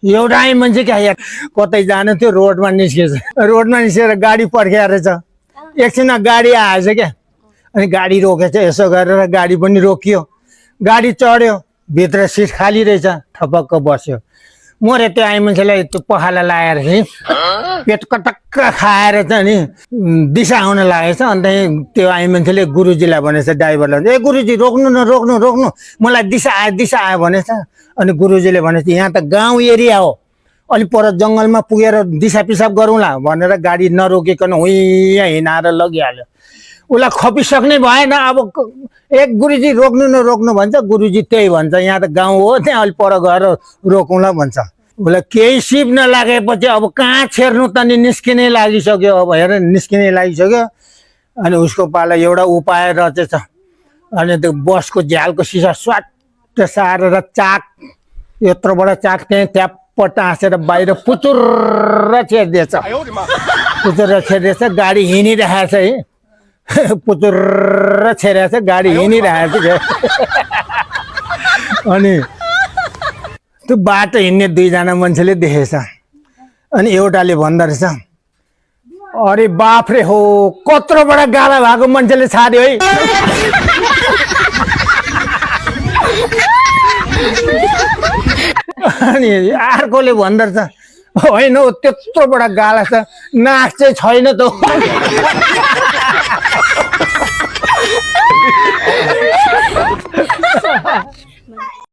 एउटा मान्छे क्या यार कतै जानु थियो रोडमा निस्केर गाडी पर्खेर रहेछ एकछिनमा गाडी आएछ क्या अनि गाडी रोकेछ यसो गरेर गाडी पनि रोकियो गाडी चढ्यो भित्र सिट खाली रहेछ ठपक्क बस्यो मरे त्यो आइ मान्छेलाई त्यो पखाला लाएर चाहिँ पेट कटक्क खाएर चाहिँ नि दिशा आउन लागेछ अन्त त्यो आइ मान्छेले गुरुजीलाई भनेछ ड्राइभरलाई ए गुरुजी रोक्नु न रोक्नु रोक्नु मलाई दिशा आयो भनेछ अनि गुरुजीले भनेछ यहाँ त गाउँ एरिया हो अलि पर जङ्गलमा पुगेर दिशा पिसाब गरौँला भनेर गाडी नरोकिकन हुइँ हिँडाएर लगिहाल्यो उसलाई खपिसक्ने भएन अब एक गुरुजी रोक्नु न रोक्नु भन्छ गुरुजी त्यही भन्छ यहाँ त गाउँ हो त्यहाँ अलि पर गएर रोकौँला भन्छ उसलाई केही सिप नलागेपछि अब कहाँ छेर्नु त नि निस्किनै लागिसक्यो अब हेर निस्किनै लागिसक्यो अनि उसको पाला एउटा उपाय रचेछ अनि त्यो बसको झ्यालको सिसा स्वाट सारेर चाक यत्रो बडा चाक त्यहाँ टाँसेर बाहिर पुचुर छेरिदिएछ गाडी हिँडिरहेछ है पुचुर छेरेछ गाडी हिँडिरहेछ अनि त्यो बाटो हिँड्ने दुईजना मान्छेले देखेछ अनि एउटाले भन्दो रहेछ अरे बाफ्रे हो कत्रो बडा गाला भएको मान्छेले छाड्यो है अनि अर्कोले भन्दो रहेछ होइन हौ त्यत्रो बडा गाला छ नाक चाहिँ छैन त